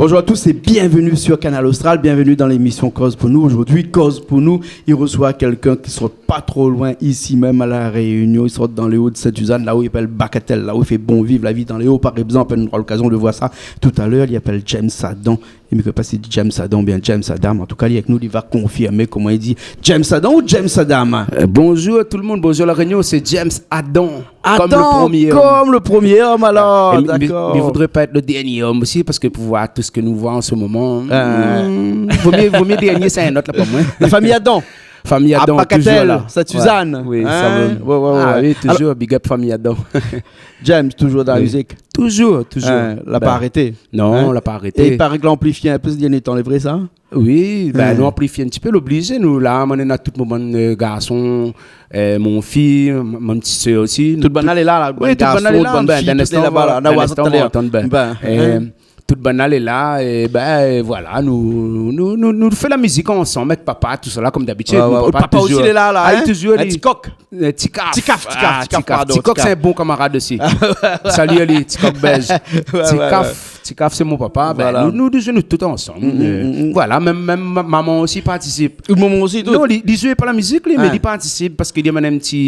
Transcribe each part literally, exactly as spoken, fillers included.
Bonjour à tous et bienvenue sur Kanal Austral, bienvenue dans l'émission Koz pou nou. Zordi, Koz pou nou, i resoi kèlkin ki sort pa tro loin, isi mèm a La Rényon, i sort dan lé O de Sint-Sizane, la ousa i apèl Bagatèl, la ousa i fé bon viv la vi dan lé O, par égzanp, nou nora lokazion de voir sa talèr. Li apèl James Adam. É mi koné pa si i di James Adam oubien James Adam. An tou ka, li lé avèk nou, li va konfirm koman i di, James Adam ou James Adam. Euh, bonjour tout le monde, bonjour La Réunion, c'est James Adam. Adam, comme le premier homme. Comme le premier homme, alors, d'accord. Et mi, mi, mi voudré pa èt le dernié homme osi, parske pou voir tout sak nou voi an se moman, euh, hmm, vo mié, vo mié dernié, sé in not la pou moin. La fami Adam. Fami Adam, toujours la. Bagatèl, Sint-Sizane. Ouais. Oui, sa mèm. Ouais, ouais, ouais. Ah oui, toujours, big up fami Adam. James, toujours dan la mizik. Toujours, toujours. Hein, la pa arété. Non, la pa arété. É i paré ke la anplifié in pé sé dernié tan, lé vré sa ? Oui, ben, nou anplifié in ti pé, lé oblizé, nou, la, moin néna tout mon bann, euh, garson, euh, mon fi, mon, mon ti sèr osi. Tout bann-la lé la, la, oui, tout bann-la lé la, tout bann fi, ben, dan in instan, nou va antann, ben. Ben, euh, tout bann-la lé la, é ben, euh, voilà, nou, nou, nou, nou fé la mizik ansanm avèk papa, tout sa la, konm dabitid. Ouais, ouais. Mon papa osi lé la, la, hein ? Toujours, ah, li, Tikok. Euh, Tikaf. Tikaf, Tikaf, ah, Tikaf, Tikaf, pardon, Tikaf, Tikaf. Sé in bon kamarad osi. Salut ali, Tikok Bèz. Ouais, ouais, ouais. Tikaf, Tikaf, sé mon papa. Ben, voilà, nou, nou, nou zoué tout ansanm. Mm, mm, euh, mm, mm. Voilà, mèm, mèm ma-, momon osi i partisip. Momon osi, tout ? Non, li, li zoué pa la mizik, li, mé li partisip parske li amenn in ti,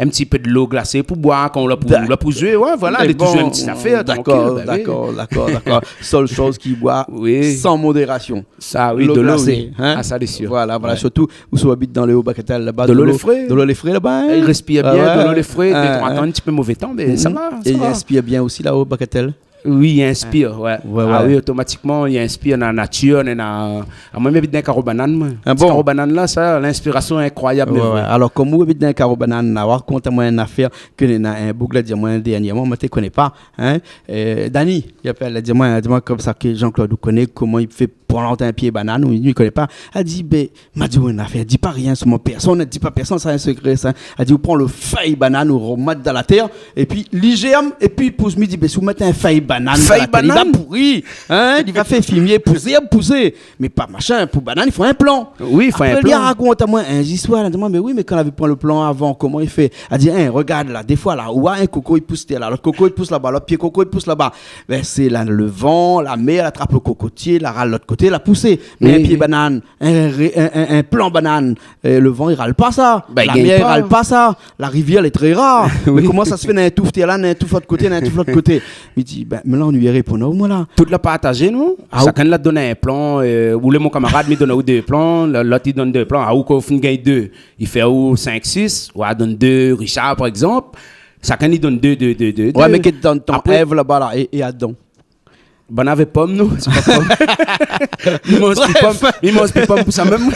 in ti pé dolo glasé pou boir kan la pou, la pou zoué. Ouais, voilà, lé bon. Lé toujours in ti zafèr, trankil, ben oui. D'accord, d'accord, d'accord. Sèl shoz ki boir, oui, san modérasion. Sa, oui, dolo, dolo, oui. Glasé, hein ? Ah, sa, lé sir. Voilà, voilà, ouais. Sirtou, ou si ou abit dan lé O Bagatèl laba, dolo, dolo lé fré. Dolo lé fré laba, hein ? I respir bien, ah ouais, dolo lé fré, ouais, de tan an tan, in ti pé mové tan, mé sa va, sa va. É i inspir bien osi la O Bagatèl. Oui, i inspir, ouais. Ouais, ouais. Ah oui, otomatikman, i inspir dan la natir, néna, ah, moin, mi abit dan in karo banane, moin. Ah bon ? Ti karo banane la, sa, linspirasion inkroiyab, mé vré. Ouais, ouais. Alor, konm ou abit dan in karo banane la, ou rakont amoin in afèr ke néna in boug la di amoin dernièrman, moin té koné pa, hein. Euh, Dani, li apèl, li di amoin, li di amoin konmsa ke Jean-Claude, ou koné koman i fé plant in pié banane, ou, li koné pa. Li di, ben, ma di, ouais, in afèr, di pa rien, solman pèrsone, di pa pèrsone, sa in sekré, sa. Li di, ou pran le fèy banane, ou remèt dan la tèr, épi li jèrm, épi i pous. Mi di, ben, si ou mèt in fèy banane dan la tèr, li va pouri, hein, li va fé fimié, pousé, pousé. Mé pa machin, pou banane, i fo in plan. Oui, i fo in plan. Apré, li rakont amoin in zistoir, li di amoin, mé oui, mé kan lavé pran le plan avan, koman i fé ? Li di, hein, regard la, défoi la, ou oi in koko i pous tèr la, lot koko i pous laba, lot pié koko i pous laba. Ben, sé la, le van, la mèr, la trap le kokotié, la ral lot koté, la pousé. Mé in pié banane, in ré-, in, in, in plan banane, euh, le van i ral pa sa. Ben, la mèr i ral pa sa. La rivièr lé tré rar. Oui. Mé koman sa i fé, néna in touf tèr la, néna in touf lot koté, néna in touf lot koté ? Mi di, ben, mé la, ou i réponn amoin la. Tout la partazé, non ? Ah, ou... Shakinn la donn in plan, euh, ou lé mon kamarad, mi donn aou dé plan, la, lot i donn dé plan. Ah, ou, kan ou fine gingn dé, i fé aou sink, sis, ou va donn dé Richard, par égzanp. Shakinn i donn dé, dé, dé, dé, dé. Ouais, mé ke dan ton rèv laba la, é, é Adam ? Banane avèk pom, non ? Sé pa pom. Mi manz pi pom, mi manz pi pom pou sa mèm.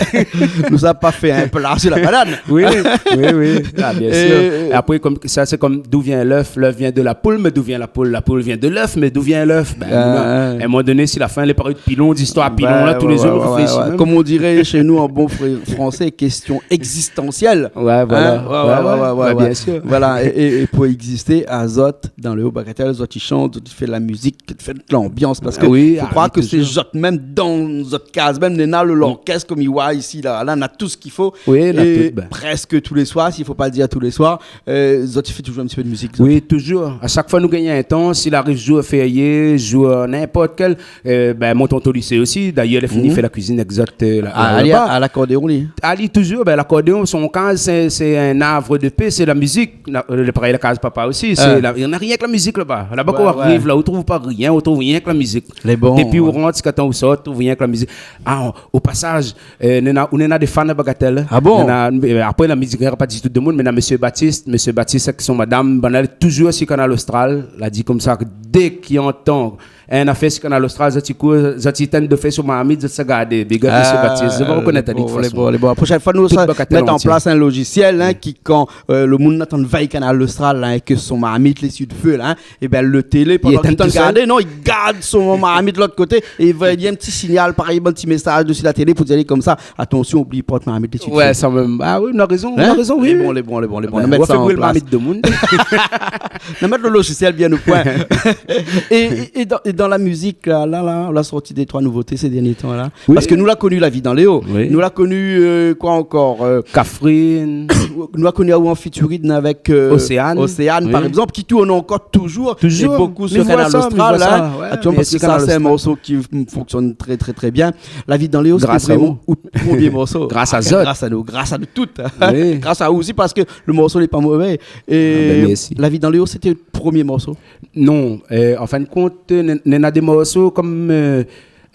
Nou sa pa fé in pla si la banane. Oui, oui, oui. Ah, bien sir. É apré, konm sa, sé konm d'où vient l'œuf ? L'œuf vient de la poule, mais d'où vient la poule ? La poule vient de l'œuf, mais d'où vient l'œuf ? Ben, à un moment donné, si la fin, lé parèy pilon, zistoir pilon la, tou lé zour nou réfléshi mèm. Comme on dirait chez nous en bon fr-, français, question existentielle. Ouais, voilà. Hein ? Ouais, ouais, bien sir. Voilà, é, é, é pou égzisté, azot, dan lé O Bagatèl, zot i shant, zot i fé la mizik, fé lanbians, parske fo kroir ke sé zot mèm dan zot kaz mèm, néna le, lorkès konm i voi isi la, la, néna tout sak i fo. Oui, néna tout, ben. Prèsk tou lé soir, si fo pa dir tou lé soir, euh, zot i fé toujour in ti pé de mizik, zot. Oui, toujour. A shak foi nou gingn in tan, si la ariv zour férié, zour ninport kèl, euh, ben, mon tonton Lisé osi, dayèr, li la fini fé la kuizine égzak, euh, la, laba. Ah, ali, a lakordéon, li. Ali toujour, ben, lakordéon, son kaz, sé, sé in arbre de paix, sé la mizik. Na, euh, lé parèy la kaz papa osi, sé la, néna rienk la mizik laba. Laba, kan ou ariv la, ou trouv pa rien, ou trouv rienk la mizik. Lé bon, ouais. Dépi ou rant ziska tan ou sort, ou trouv rienk la mizik. Ah, o pasaz, euh, néna, ou néna dé fan a Bagatèl, hein. Ah bon ? Néna, euh, apré la mizik, néna pa ditou demoun, mé néna Mésyé Batis, Mésyé Batis avèk son madam, banna lé toujour si Kanal Austral, la di konmsa, dé ki antan in afèr si Kanal Austral, zot i kour, zot i tinn dofé sou marmit, zot sa gardé. Big up, Mésyé Batis. Zot va rekonèt ali, de tout fason. Ah, lé bon, lé bon. Proshèn foi, nou sa mèt an plas in lozisièl, hein, ki, kan, euh, le moun la tann vèy Kanal Austral, la, é ke son marmit lé si le fé, la, hein, é ben, le télé, pandan ke li tann gardé, non, li gard son marmit lot koté, é li voi in ti signal, parèy, in ti mésaz desi la télé pou dir konmsa, atansion, oubli pa out marmit lé si le fé. Ouais, sa mèm. Ah oui, ou na rézon, ou na rézon, oui. Lé bon, lé bon, lé bon, lé bon. Mèt sa an plas. Ou fé bril marmit demoun. Non, mèt le lozisièl bien o poin. É, é, é dan, é Dan la mizik, la, la, la, ou la sorti dé troi nouvoté sé dernié tan la. Oui. Parske nou la koni La Vie dans Léo. Oui. Nou la koni, euh, koi ankor, euh, Kafrine. Nou la koni aou an featuring avèk, euh, Océane. Océane, par égzanp, ki tourn ankor touzour. Touzour. É bokou sur Kanal Austral, hein. Aktièlman, parske sa, sé in morso ki f-, fonksionn trè, trè, trè bien. La Vie dans Léo, sété vréman out promié morso. Gras a zot. Gras a nou, gras a nou tout. Oui. Gras a ou osi, parske le morso lé pa mové. É La Vie dans Léo, sété out promié morso. Non, euh, an fin de kont, né-, néna dé morso kom, euh,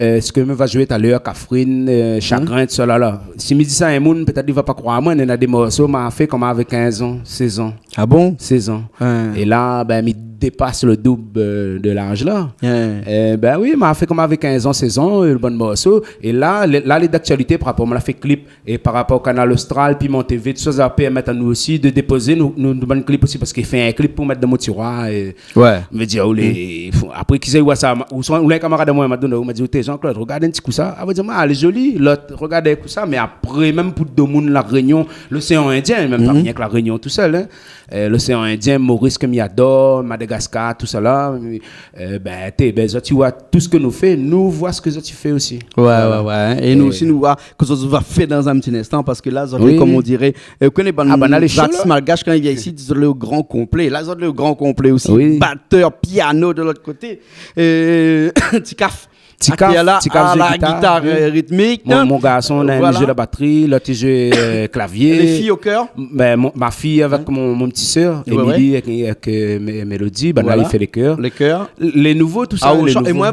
euh, sak mi va zoué talèr, Kafrine, euh, Chagrin, tousala la. Si mi di sa in moun, pétèt li va pa kroir amoin, néna dé morso ma fé kom avé kinz an, sèz an. Ah bon ? Sèz an. Hein. É la, bin, mi dépas le doub, euh, de laz la. Hein. Euh, bin oui, ma fé kom avé kinz an, sèz an, euh, le bann morso. É la, lé, la, lé d'aktialité par rapor, ma la fé klip. É par rapor Kanal Austral, Piment TV, tousa, sa va pèrmèt anou osi de dépozé nou, nou, nou bann klip osi, parske fé in klip pou mèt dan mon tiroir, é, ouais, mi vé dir, ou lé, fo, apré, kisa i oi sa, ma, ou swa, ou lé in kamarad amoin, ma domann, ma di, « Oté, Jean-Claude, rogard in ti kou sa. » A va dir, « Ah, lé zoli. » Lot i rogard in kou sa, mé apré, mèm pou domoun La Rényon, Loséan Indien, mèm pa rienk La Rényon tousèl, hein. Euh, Loséan Indien, Moris ke mi ador, Madagaskar, tousala, euh, bin, té, bin, zot i oi tout sak nou fé, nou oi sak zot i fé osi. Ouais, ouais, ouais. É nou osi, nou oi kosa zot va fé dan in ti linstan, parske la, zot lé, kom on diré, euh, ou koné bann, ah, bann, lé sho, artis malgash, kan i vien isi, zot lé o gran konplé. La, zot lé o gran konplé osi. Oui. Batèr, piano de lot koté. Euh, Tikaf. Tikaf, Tikaf i zoué gitar, euh, ritmik, hein. Mon, mon garson, li zoué la batri, lot i zoué, euh, klavié. Lé fiy o kèr. Bin, mon, ma fiy avèk mon, mon ti sèr, Émilie avèk, avèk, euh, Mé-, Mélodie, banna i fé lé kèr. Lé kèr. Lé nouvo, tousa, lé nouvo.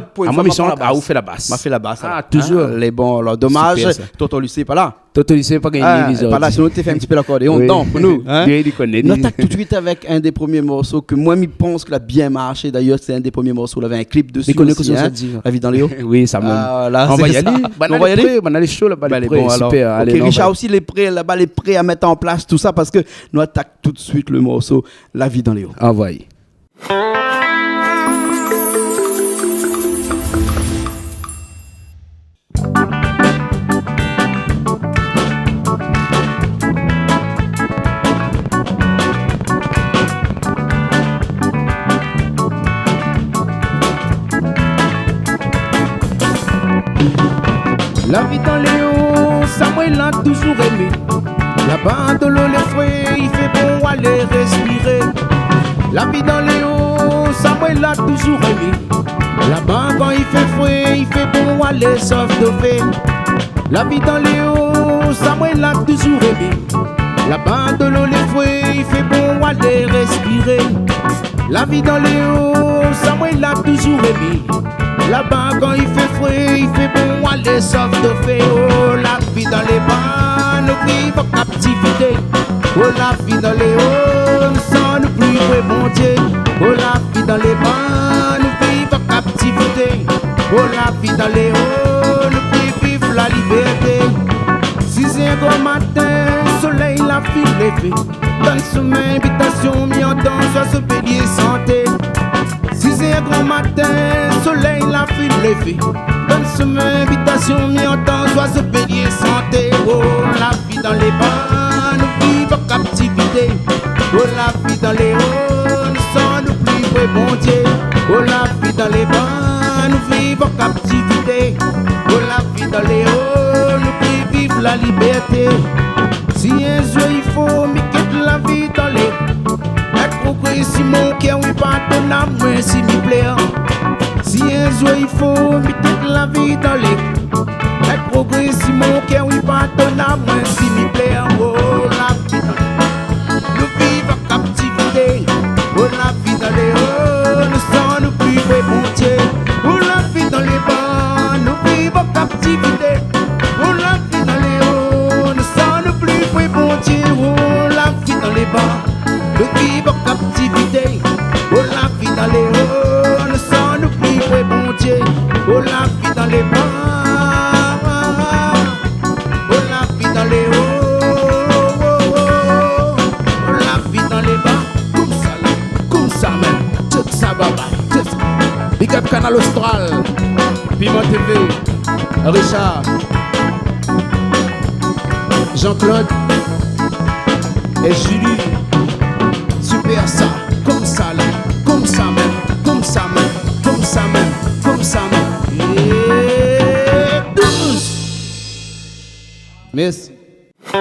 Ah, ou fé la bas. Ma fé la bas, alor. Touzour. Lé bon, alor. Domaz, tonton Lise lé pa la. Tonton Lise pa gingn vizor. Pa la, sinon té fé in ti pé lakordéon dedan pou nou, hein. Li, li koné, li. Nou atak tout suit avèk in dé promié morso ke moin, mi pans ke la bien marshé. D'ayèr, sé in dé promié morso, ou lavé in klip dési osi, hein. Li koné kosa sa di. La Vie dans Léo. Oui, sa mèm. Ah, la, sé sa. On va y aller. Banna lé pré, banna lé sho laba, lé pré, super. Alé, Richard osi lé pré laba, lé pré a mèt an plas tousa, parske nou atak tout suit le morso La Vie dans Léo. Anvoy. La Vie dans Léo, sa moin la touzour émé. Laba dolo lé fré, i fé bon alé réspiré. La Vie dans Léo, sa moin la touzour émé. Laba kan i fé fré, i fé bon alé sof dofé. La Vie dans Léo, sa moin la touzour émé. Laba dolo lé fré, i fé bon alé réspiré. La Vie dans Léo, sa moin la touzour émé. Laba kan i fé fré, i fé bon alé sof dofé. Oh, la vie dans les bannes, nou viv an kaptivité. Oh, la vie dans Léo, nou san nou pli vré Bondié. Oh, la vie dans les bannes, nou viv an kaptivité. Oh, la vie dans Léo, nou pli viv la libèrté. Sizèr gran matin, solèy la fine lévé. Dan somin bitasion, mi antan zwazo bélié santé. Sizèr gran matin, solèy la fine lévé. Dan somin bitasion, mi antan zwazo bélié santé. Oh, la vie dans les bannes, nou viv an kaptivité. Oh, la vie dans Léo, nou san nou pli vré Bondié. Oh, la vie dans les bannes, nou viv an kaptivité. Oh, la vie dans Léo, nou pli viv la libèrté. Si in zour i fo mi kit la vie dans Léo, èk progré si mon kèr, oui, pardonn amoin si mi plèr. Si in zour i fo mi kit la vie dans Léo, èk progré si mon kèr, oui, pardonn amoin si mi plèr. Oh, la vie dans Léo, nou viv an kaptivité. Oh, la vie dans Léo, nou san nou pli vré Bondié. Oh, la vie dans les bannes, nou viv an kaptivité. Oh, la vie dans Léo, nou san nou pli vré Bondié. Oh, la vie dans les bannes, nou viv an kaptivité. Oh, la vie dans Léo, nou san nou pli vré Bondié. Oh, la vie dans les bannes. Oh, la vie dans Léo. Oh, la vie dans les bannes. Konmsa la, konmsa mèm. Tout sa, baba, tout sa. Big up Kanal Austral, Piment TV, Richard, Jean-Claude é Julie. Super sa, konmsa la, konmsa mèm, konmsa mèm, konmsa mèm, La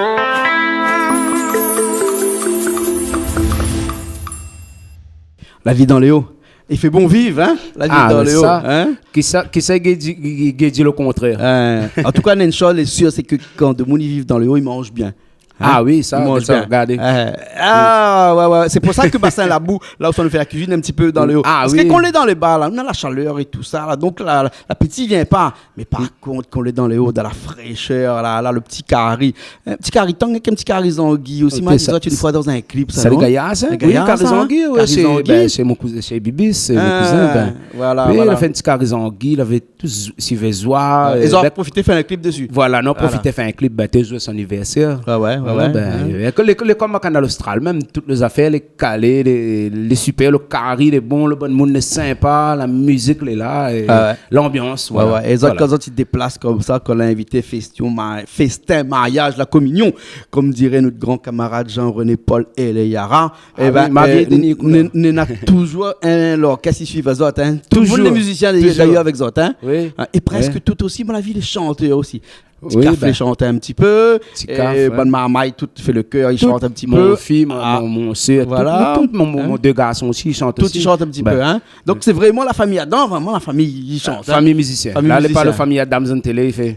vi dan léo. I fé bon viv, in ? La vi dan léo, in ? Kisa, kisa i gingn di, i gingn di lo kontrèr ? In. An tou ka, néna in shoz lé sir, sé ke kan demoun i viv dan léo, i manz bien. In ? Ah oui, sa, i manz bien. Regardé. In. Ah, ouais, ouais. Sé pou sa ke Basin Labou, la ousa nou fé la kuizine, in ti pé dan léo. Ah oui. Parske kan nou lé dan lé ba, la, nou na la shalèr é tousa, la. Donk, la, la, lapéti i vien pa. Mé par kont, kan nou lé dan léo, dan la fréshèr, la, la, lo ti kari. In ti kari tang èk in ti kari zangi osi. Ok, ma sa, di zot in foi dan in klip, sa, non ? Sa, lé gayar, sa ? Lé gayar, sa, in ? Oui, kari zangi, ouais, sé, bin, sé mon kouzin, sé Bibis, sé mon kouzin, bin. Ah, voilà, oui, voilà. La fé in ti kari zangi, lavé tout z-, sivé zoi, é zot la profité fé in klip dési. Voilà, nou la profité fé in klip, bin, té zoué son anivèrsèr. Ouais, ouais, ouais. Voilà, bin, é ke lé, lé kom Kanal Austral, mèm tout lé zafèr, lé kalé, lé, lé sipèr, lo kari lé bon, lo bann moun lé sinpa, la mizik lé la, é lanbians, voilà. Ouais, ouais. É zot, kan zot i déplas konmsa, kan la invité festion, ma-, festin, mariaz, la kominion, kom diré nout gran kamarad Jean-René Paul Eleyara, é bin, ma vié dini, ékout, néna touzour in lorkès i suiv azot, in. Touzour. Tout lo moun, lé mizisien, dayèr, avèk zot, in. Oui. In, é prèsk tout osi, mon avi, lé shantèr osi. Ti Kaf, bin, i shant in ti pé. Ti Kaf, é bann marmay, tout i fé lo kèr, i shant in ti pé. Mon fi, mon, mon, mon sèr, tout, tout, mon, mon, mon dé garson osi, i shant osi. Tout i shant in ti pé, in. Donk, sé vréman la fami Adam, vréman la fami i shant, in. Fami mizisien. Fami mizisien. La, lé pa lo fami Adam Zone Télé, i fé.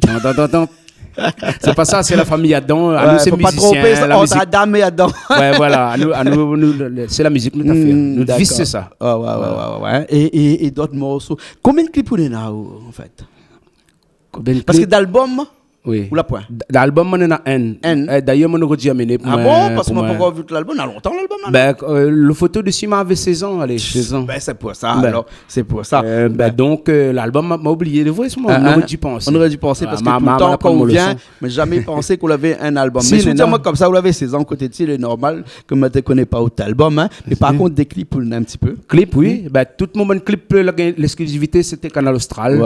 Non, non, non, non. Sé pa sa, sé la fami Adam. Anou, sé mizisien, la mizik. Ouais, fo pa tronpé ant Adam é Adam. Ouais, voilà. Anou, anou, nou, le, le, sé la mizik nou la fé. Hmm, dakor. Nout vi, sé sa. Ouais, ouais, ouais, ouais. É, é, é dot morso. Konbien klip ou néna, ou, an fèt ? Konbien klip ? Parske d'album, ou la poin ? D-, d'album, moin néna inn. Inn ? É, dayèr, moin noré di amené pou moin. Ah bon ? Parske moin la pankor vi lalbum. Na lontan, lalbum la, non ? Bin, euh, lo foto dési, moin lavé sèz an, alé, sèz an. Bin, sé pou sa, alor. Sé pou sa. Euh, bin, donk, euh, lalbum, ma, ma oublié, lé vré, moin noré di pansé. Ou noré di pansé, parske toultan, kan ou vien, mé zamé pansé ke ou lavé in album. Si, mé si ou di amoin konmsa, ou lavé sèz an koté, lé normal ke moin té koné pa out album, in. Mé par kont, dé klip, ou néna in ti pé. Klip, oui. Bin, tout mon bann klip, euh, la gingn, lèksklizivité, sété Kanal Austral,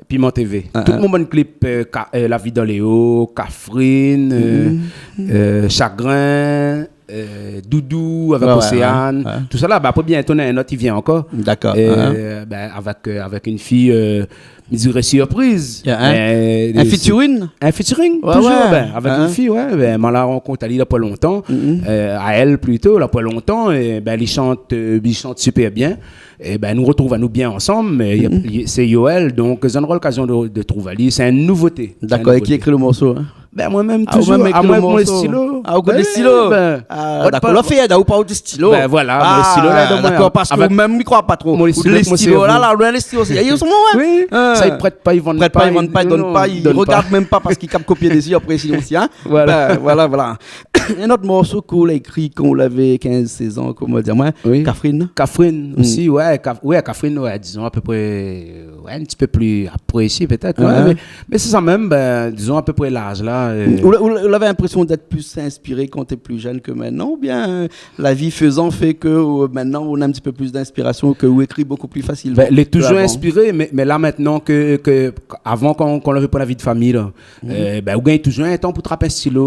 Piment TV. Ouais, ouais. Tout mon bann klip, euh, Ka-, euh, La vi dan léo, Kafrine, euh, euh, Chagrin, euh, Doudou avèk Océane, ouais, ouais. Tousala, bin, apré, bientô, néna in not i vien ankor. Dakor. Euh, bin, avèk, euh, avèk in fi, euh, mi diré surpriz. In featuring ? In featuring, touzour, bin, avèk in fi, ouais, bin, moin la rankont ali la pa lontan, euh, Aël plito, la pa lontan, é, bin, li shant, euh, li shant sipèr bien. É bin, nou rotrouv anou bien ansanm, mé li, sé Yoël, donk, zot nora lokazion de, de trouv ali. Sé in nouvoté. Sé in nouvoté. Dakor, é ki ékri lo morso, in ? Bin, moin mèm, touzour. Ah, ou mèm i ékri lo morso. Amoin, avèk mon stilo. Ah, ou koné stilo. Bin, ah, dakor. Lo fé, ou pa out stilo. Bin, voilà, mon stilo la, donk, dakor, moin, parske avèk ou mèm, mi kroi pa tro. Mon stilo, mon stilo la, la, lo stilo, sé, i rèsonm, ouais. Oui. Sa, i prèt pa, i vann pa, i donn pa, i rogard mèm pa parske i kap kopié dési apré, sinon osi, in. Voilà. Bin, voilà, voilà. In not morso ke ou la ékri kan ou lavé kinz, sèz an, koman dir, moin, Kafrine. Kafrine osi, ouais, Kaf-, ouais, Kafrine, ouais, dizon apépré, ouais, in ti pé pli apré osi, pétèt, ouais, mé, mé sé sa mèm, bin, dizon apépré laz la, euh. Ou, ou, ou lavé linprésion d'èt pli inspiré kan té pli jenn ke mintnan, oubien, euh, la vi fézan fé ke, euh, mintnan, ou na in ti pé plis d'inspirasion, ke ou ékri bokou pli fasilman ke avan ? Bin, lé touzour inspiré, mé, mé la, mintnan ke, ke, avan, kan, kan ou lavé pa la vi de fami, la, euh, bin, ou gingn touzour in tan pou trap in stilo.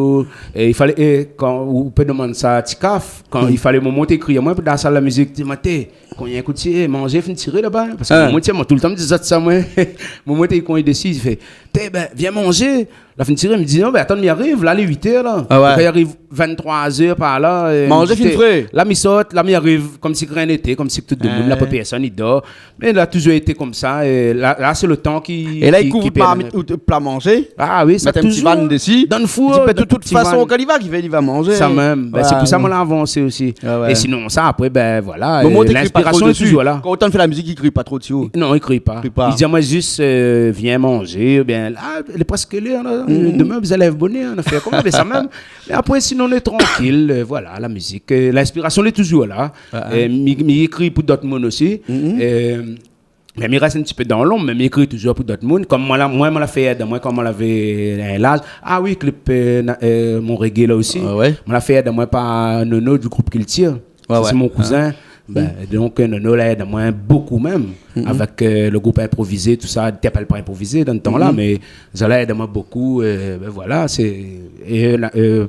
É i falé, é kan ou pé domann sa a Ti Kaf, kan i falé momon té ékri amoin pou dan la sal la mizik, té, moin té, kan i ékout, é, manzé fine tiré laba, in. Parske momon té, moin, toultan mi di zot sa, moin. Momon té i kongn dési, i fé, té, bin, vien manzé. La fine tiré, mi di, non, bin, atann, mi ariv, la, lé uitèr, la. Ah ouais. Kan i ariv vintroi zèr par la, euh, manzé fine fré. La, mi sort, la, mi ariv, konmsi rien n'était, konmsi tout demoun, la, pa pèrsone, i dor. Mé la touzour été konmsa, é la, la, sé lo tan ki, ki, ki pèrd. É la, i kouv marmit ou pla manzé. Ah oui, sa touzour. Mèt in ti vann dési. Dan lo four, di, bin, de tout fason, kan li va, li va, li va manzé. Sa mèm. Bin, sé pou sa moin la avansé osi. Ah ouais. É sinon, sa, apré, bin, voilà, euh, linspirasion lé touzour la. Momon té ékri pa tro dési. Kan ou té fé la mizik, i ékri pa tro dési. Non, i ékri pa. I ékri pa. I di amoin zis, euh, vien manzé, oubien, ah, lé prèsk lèr, la, domin, ou sa lèv bonèr, ou fé koman, mé sa mèm. Mé apré, sinon, nou lé trankil, euh, voilà, la mizik, euh, linspirasion lé touzour la. Ah, ah. Euh, mi, mi ékri pou dot moun osi. Mhm. Euh, mé mi rès in ti pé dan lonb, mé mi ékri touzour pou dot moun. Kom moin la, moin, moin la fé èd amoin, kom moin lavé in laz. Ah oui, klip, euh, na-, euh, mon reggae la osi. Ah ouais. Moin la fé èd amoin par Nono du group Culture. Ouais, ouais. Sa, sé mon kouzin. Bin, donk, euh, Nono la èd amoin bokou mèm, avèk, euh, lo group Improvisé, tousa, té apèl pa Improvisé dan lo tan la, mé sa la èd amoin bokou, euh, bin voilà, sé, é, euh, na-, euh,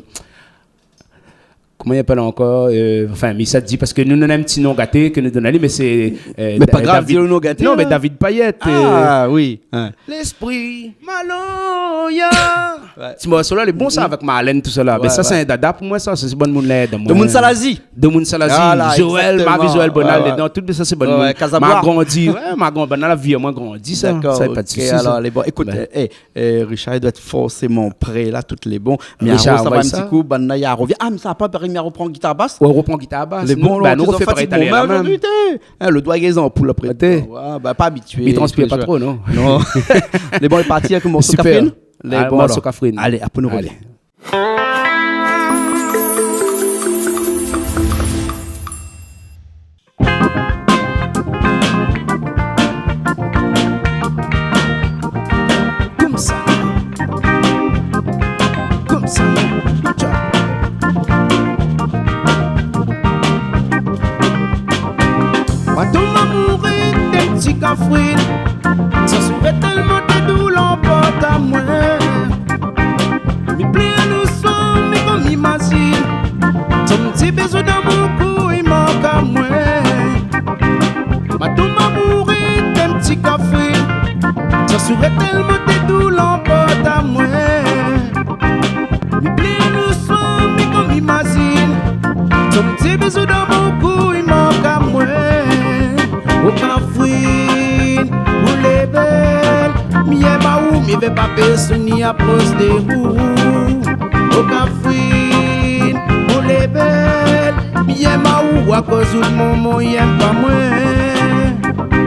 Koman i apèl ankor, euh, anfin, mi sa di, parske nou, nou néna in ti non gaté ke nou donn ali, mé sé, euh, Da-, David. Mé pa grav, di lo non gaté, non, mé la. David Payet, euh, Ah, oui, hein. Lespri maloya. Ouais. Ti morso la, lé bon sa, avèk Marlène, tousa la. Mé sa, sé in dada pou moin, sa, sé bann moun la, dan Demoun Salazie. Demoun Salazie. Voilà, Joël, exactement. Marvy Joël Bonald, ouais, ouais, dedan, tout sa, sé bann moun. Ouais, Casabois. Ma grandi, ouais, ma gran-, bann la vi amoin grandi, sa. D'accord, sa, pa de sousi, sa. D'accord, OK, alor, lé bon. Ékout, euh, eh, euh, Richard i doi èt forséman pré la, tout lé bon. Mé Richard, sa va in ti kou, bann la i arvien. Ah, mé sa pa paré, mi repran gitar bas. Ouais, repran gitar bas. Lé bon, nou, la, nou, ti fé paré talèr la mèm. Hein, lo doi i gingn zanpoul apré. Ouais, bah, pa abitié. Mi transpir pa tro, non ? Non. Lé bon, lé parti avèk lo morso Kafrine. Super. Lé bon, morso Kafrine. Alé, apré nou revien. Konmsa. Konmsa. Matou ma mouri, té ti Kafrine. Sa souré tèlman té dou, lanport amoin. Mi plèr lo soir, mi kan mi mazine. Son ti bizou dan mon kou, i mank amoin. Matou ma mouri, té ti Kafrine. Sa souré tèlman té dou, lanport amoin. Mi plèr lo soir, mi kan mi mazine. Son ti bizou dan mon kou, i mank amoin. O Kafrine, ou lé bèl, mi yèm aou, mi vé pa pèrsone i apros de ou. O Kafrine, ou lé bèl, mi yèm aou, akoz out momon i yèm pa moin.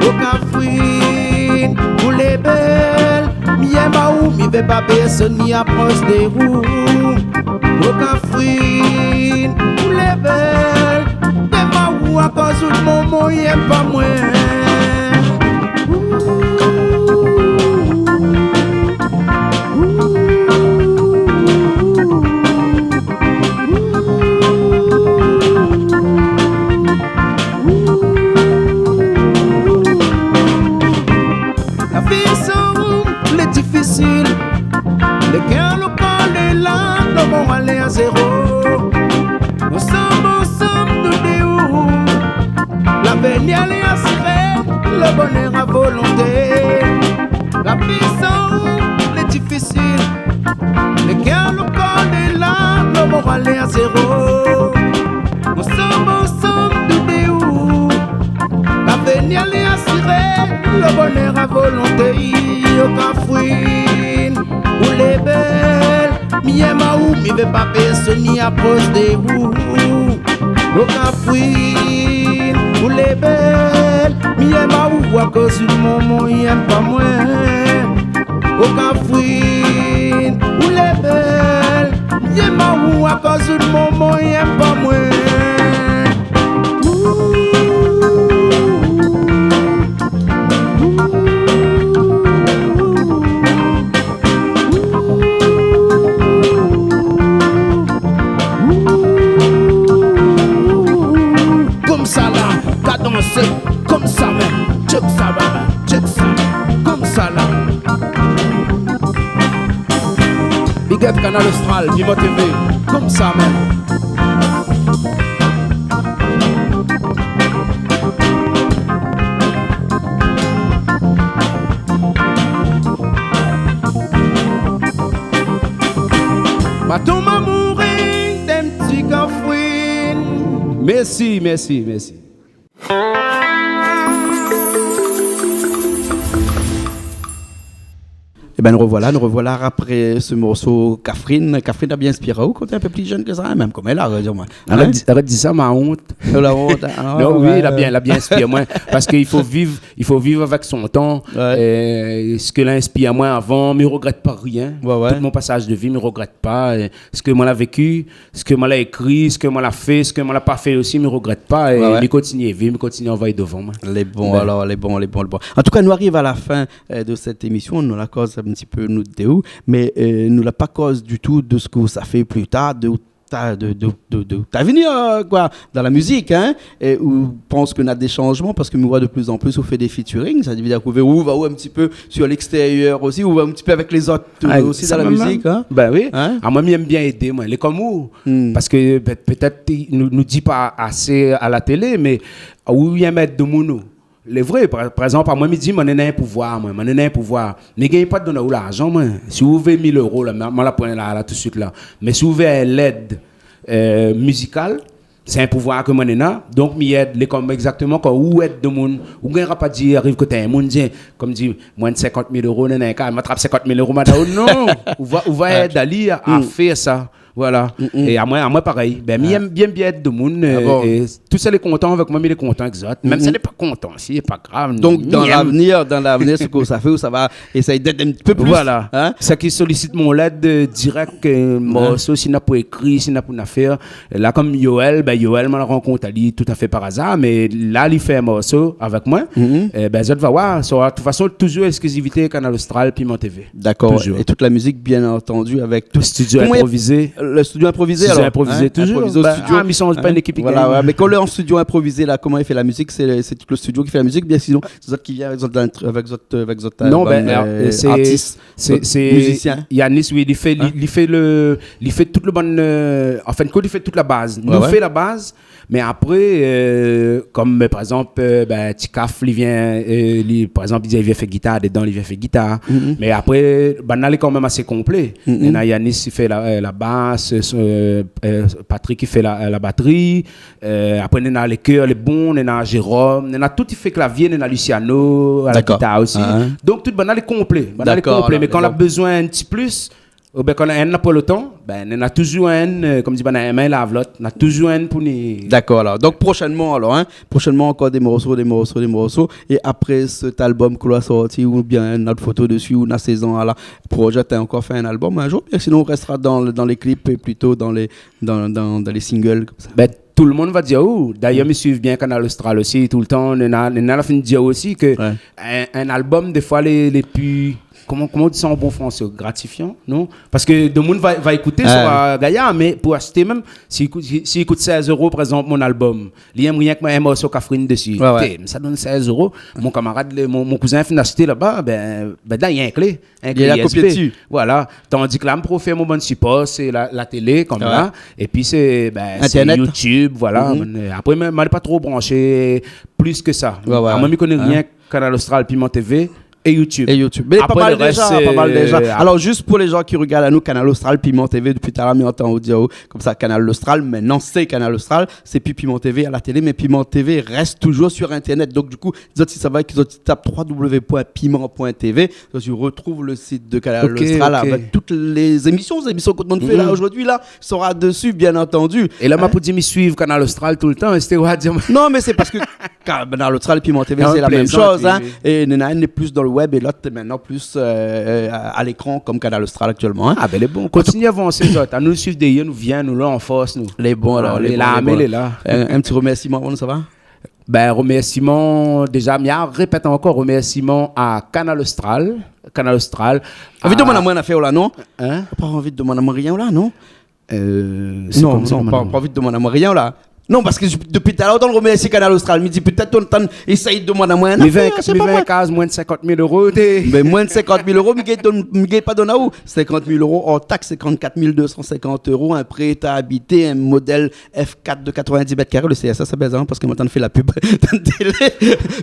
O Kafrine, ou lé bèl, mi yèm aou, mi vé pa pèrsone i apros de ou. O Kafrine, ou lé bèl, mi yèm aou, akoz out momon i yèm pa moin. La vi san ou lé difisil. Lé kèr, lo kor, lé lam, lo moral lé a zéro. Nou sanm ansanm tou dé ou. Lavenir lé asiré, lo bonèr a volonté. La vi san ou lé difisil. Lé kèr, lo kor, lé lam, lo moral lé a zéro. Nou sanm ansanm tou dé ou. Lavenir lé asiré, lo bonèr a volonté. O Kafrine, ou lé bèl, mi yèm aou, mi vé pa pèrsone i apros de ou. O Kafrine, ou lé bèl, mi yèm aou, akoz out momon i yèm pa moin. O Kafrine, ou lé bèl, mi yèm aou, akoz out momon i yèm pa moin. Konmsa la, ka dansé, konmsa mèm, tchèk sa va, tchèk sa, konmsa la. Big up Kanal Austral, Piment T V, konmsa mèm. Matou ma mouri, té ti Kafrine. Mèrsi, mèrsi, mèrsi. Ében, nou revoila, nou revoila apré se morso Kafrine. Kafrine la bien inspir aou kan té in pé pli jenn ke sa, hein, mèm konm èl la, di amoin. Arèt di, arèt di sa, ma ont. La ont, hein. Ah, non, oui, ouais, la bien, la bien inspir amoin. Parske i fo viv, i fo viv avèk son tan. Ouais. É sak la inspir amoin avan, mi regrèt pa rien. Ouais, ouais. Tout mon pasaz de vi, mi regrèt pa. É sak moin la véki, sak moin la ékri, sak moin la fé, sak moin la pa fé osi, mi regrèt pa. É, ouais, ouais, mi kontinié viv, mi kontinié anvoy dovan, moin. Lé bon, alor, lé bon, lé bon, lé bon. An tou ka, nou ariv a la fin, euh, de sèt émision. Nou la koz in ti pé nou dé ou, mé, euh, nou la pa koz ditou de sak ou sa fé pli tar, de ta, de, de, de, de ta avenir, euh, koi, dan la mizik, hein, é ou pans ke na dé shanjman, parske mi voi de plus en plus ou fé dé featuring, sa i vé dir ke ou va in ti pé sur l'extérieur osi, ou va in ti pé avèk lézot, euh, osi dan la mizik, hein. Ah, sa mèm. Ben oui. Hein ? Ah, moin, mi èm bien édé, moin. Lé konm ou. Hmm. Parske, pé-, pétèt, nou, nou di pa asé a la télé, mé ou yèm èd demoun, ou. Lé vré, par, par égzanp, amoin, mi di, moin néna in pouvoir, moin, moin néna in pouvoir. Mi gingn pa donn aou larzan, moin. Si ou vé mil euro, la, moin, moin la pran la, la, tout suit, la. Mé si ou vé lèd, euh, mizikal, sé in pouvoir ke moin néna. Donk, mi èd, lé konm égzakteman kan ou èd demoun. Ou gingn pa di, ariv koté in moun, di, konm di, moin sinkant mil euro, néna in ka, ma trap sinkant mil euro, ma donn aou, non. Ou va, ou va èd ali a, a fé sa. Voilà. Mm, mm. É amoin, amoin parèy. Ben, mi yèm bien, bien èd demoun, euh, é tout sak lé kontan avèk moin, mi lé kontan avèk zot. Mèm si lé pa kontan, si, lé pa grav. Donk, dan lavenir, dan lavenir, sak ou sa fé, ou sa va éséy d'èd in ti pé plis. Voilà. Hein ? Sak i solisit mon lèd, euh, dirèk, euh, morso, si na pou ékri, si na pou nafèr. La, konm Yoël, ben, Yoël, moin la rankont ali toutafé par azar, mé la, li fé in morso avèk moin. Mhm. Eh ben, zot va voir, sora, de tout fason, toujour eksklizivité Kanal Austral, Piment TV. Dakor. Toujour. É tout la mizik, bien antandi, avèk tout. Studio inprovizé. Koman i apèl ? Le studio inprovizé, alor, hein ? Studio inprovizé, toujour. Inprovizé o studio. Ben, ah, mi sanz pa in ékip i gingn. Voilà, ouais. Mé kan lé an studio inprovizé, la, koman i fé la mizik ? Sé, sé tout le studio ki fé la mizik, bien sinon, sé zot ki vien avèk zot, avèk zot, avèk zot, euh, bann, euh, artis, zot mizisien ? Sé, sé, sé Yanis, oui, li fé, li, li fé le, li fé tout le bann, euh, an fin de kont, li fé tout la baz. Hein ? Ouais, ouais. Nou fé la baz, mé apré, euh, konm, euh, par égzanp, euh, ben, Tikaf, li vien, euh, li, par égzanp, li di, li vien fé gitar dedan, li vien fé gitar. Mhm. Mé apré, banna lé kanmèm asé konplé. Mhm. Néna Yanis, li fé la, euh, la bas, euh, son, euh, euh, Patrick, li fé la, la batri. Euh, apré, néna lé kèr, lé bon, néna Jérôme, néna tout, li fé klavié, néna Luciano, a la gitar osi. Dakor. Ah, hein. Donk, tout banna lé konplé. Banna lé konplé. Dakor, alor, mé kan na bezoin in ti plis, oubien kan na inn na pa le tan, ben, néna toujour inn, euh, konm di, ben, in min i lav lot, na toujour inn pou ni. Dakor, alor. Donk, proshènman, alor, hein, proshènman, ankor dé morso, dé morso, dé morso. É apré sèt album ke ou la sorti, oubien in not foto dési, ou na séz an, la, projé, ou ankor fé in album in jour, oubien sinon, ou rèstra dan, dan lé klip é plito dan lé, dan, dan, dan lé single, konmsa ? Ben, tout le moun va dir, oh, dayèr, mi suiv bien Kanal Austral osi, toultan, néna, néna la fine dir osi ke in, in album, défoi, lé, lé pli, koman, koman i di sa an bon fransé, gratifian, non ? Parske demoun va, va ékouté, sora gayar, mé pou ashté mèm, si i kout, si, si i kout sèz euro, par égzanp, mon album, li yèm rienk in morso kafrine dési. Ouais, ouais. Té, sa i donn sèz euro, mon kamarad, le, mon, mon kouzin fine ashté laba, ben, ben, la, li yèm klik. Li la kopié dési. Voilà. Tandi ke la, mi préfèr mon bann sipor, sé la, la télé, konm la. Épi sé, ben, sé Internet. YouTube, voilà. Mhm. Apré, mé, mé lé pa tro branshé plis ke sa. Ouais, ouais. Amoin, mi koné rienk Kanal Austral, Piment TV é YouTube. É YouTube. Mé pa mal déza, pa mal déza. Alor, jis pou lé jan ki rogard anou, Kanal Austral, Piment TV, dopi talèr, mi antann aou dir, oh, konmsa, Kanal Austral, mintnan sé Kanal Austral, sé pi Piment TV a la télé, mé Piment TV rès toujour sur Internet. Donk, du kou, zot i sava, zot i tap trois W point piment point T V, zot i retrouv le sit de Kanal Austral avèk tout lé zémisyon, zémisyon ke nou fé la zordi la, sora dési, bien antandi. É la, ma pou di, mi suiv Kanal Austral toultan, é sété, ouais, di amoin. Non, mé sé parske Kanal Austral, Piment TV, sé la mèm shoz, hein. Non, mi plézant, oui, oui. É néna inn lé plis dan le web é lot mintnan plis, euh, a, a lékran, konm Kanal Austral aktièlman, hein. Ah, ben, lé bon. Kontinié avansé, zot. Anou suiv dèrièr, nou vien, nou la an fors, nou. Lé bon, alor, lé bon, lé bon. Larmé lé la. In, in ti remèrsiman avan, sa va ? Ben, remèrsiman, déza, mi répèt ankor, remèrsiman a Kanal Austral, Kanal Austral. Anvi demann amoin in nafèr la, non ? Hein ? Pa anvi demann amoin rien la, non ? Euh, sé non, pa, pa anvi demann amoin rien la. Non, parske dopi talèr, ou antann remèrsié Kanal Austral, mi di pétèt ou antann éséy demann amoin in nafèr, mi vien, mi vien pa. Kaz, moin de sinkant mil euro, té. Mé moin de sinkant mil euro, mi gingn donn, mi gingn pa donn aou. Sinkant mil euro or taks, sinkant-kat mil dé san sinkant euro, in pré, ta abité, in modèl F quatre de quatre-vingt-dix mètres carrés, le C S A, sa bézoin, parske moin, mi antann fé la pub dan télé.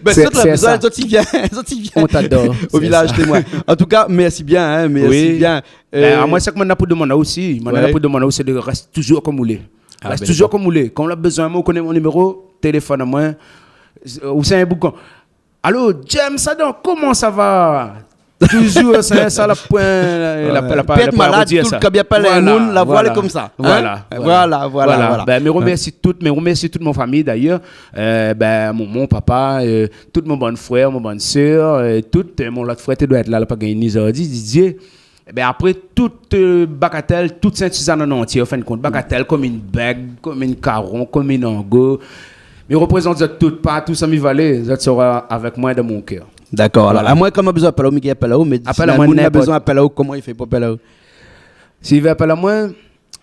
Ben, sé, zot la bezoin, zot i vien, zot i vien. On t'adore, C S A. Au village témoin. En tout cas, merci bien, hein, merci bien. Oui. Ben, euh, amoin, sak moin néna pou demann aou osi, moin néna pou demann aou, sé de rès toujour konm ou lé. Ah, ben, rès toujour konm ou lé. Kan ou la bezoin amoin, ou koné mon niméro, téléfone amoin. Ou sé in boukan. Allô, James Adam, comment ça va ? Toujour, sa, sa, la poin, la, la, la, la poin, la poin malad, di sa. Kan i apèl in moun, la voi lé konmsa. Voilà, voilà, voilà. Ben, mi remèrsi tout, mi remèrsi tout mon famiy, dayèr. Euh, ben, mon, mon papa, euh, tout mon bann frèr, mon bann sèr, euh, tout, euh, mon lot frèr té doi èt la, la pa gingn ni zordi, Didier. Ében, apré tout, euh, Bagatèl, tout Sint-Sizane an antié, an fin d'kont, Bagatèl, komin Bèg, komin Karon, komin Ango, mi reprézant zot tout, partou sa mi va alé, zot sra avèk moin dan mon kèr. Dakor, alor, voilà. Amoin, kan ma bezoin apèl aou, mi gingn apèl aou, mé si in moun la bezoin apèl aou, koman i fé pou apèl aou ? Si i vé apèl amoin,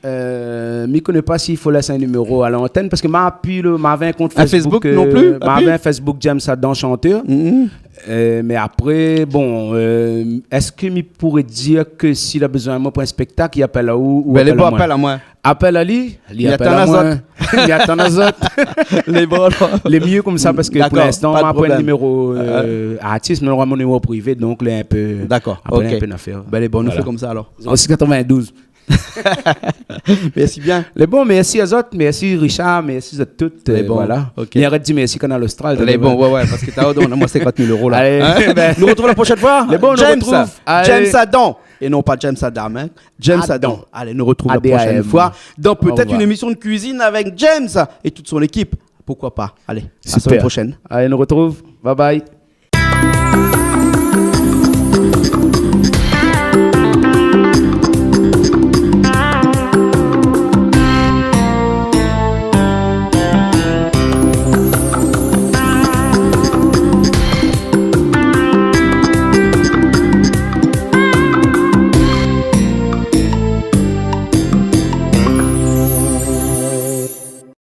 Euh, mi koné pa si i fo lès in niméro a lantèn, parske ma pi le, ma avé in kont Facebook, non pli, euh, ma avé in Facebook James Adam Chanteur. Mhm. Euh, mé apré, bon, euh, èske mi pouré dir ke si la bezoin amoin pou in spéktak, i apèl aou ou... Ben, lé bon, apèl amoin. Apèl ali, li apèl amoin. Mi atann azot. Lé bon, alor. Lé myé konmsa, parske pou linstan, ma pa in niméro, euh, artis, mé ma nora mon niméro privé, donk lé in pé... Dakor, OK. Apré, lé in pé nafèr. Ben, lé bon, nou fé konmsa, alor. Voilà. Zéro six quatre-vingt-douze. Mèrsi bien. Lé bon, mèrsi azot, mèrsi Richard, mèrsi azot tout, euh, voilà. Lé bon, OK. Mi arèt di mèrsi Kanal Austral. Lé bon, ouais, ouais, parske talèr, ou donn amoin sinkant mil éro la. Alé, ben. Nou artrouv la proshèn foi. Lé bon, nou artrouv. James Adam. É non pa James Adam, hein. James Adam. Alé, nou artrouv la proshèn foi dan pétèt in émisyon de kuizine avèk James é tout son ékip. Poukoi pa. Alé, a la semaine prochaine. Super. Alé, nou artrouv. Bye bye.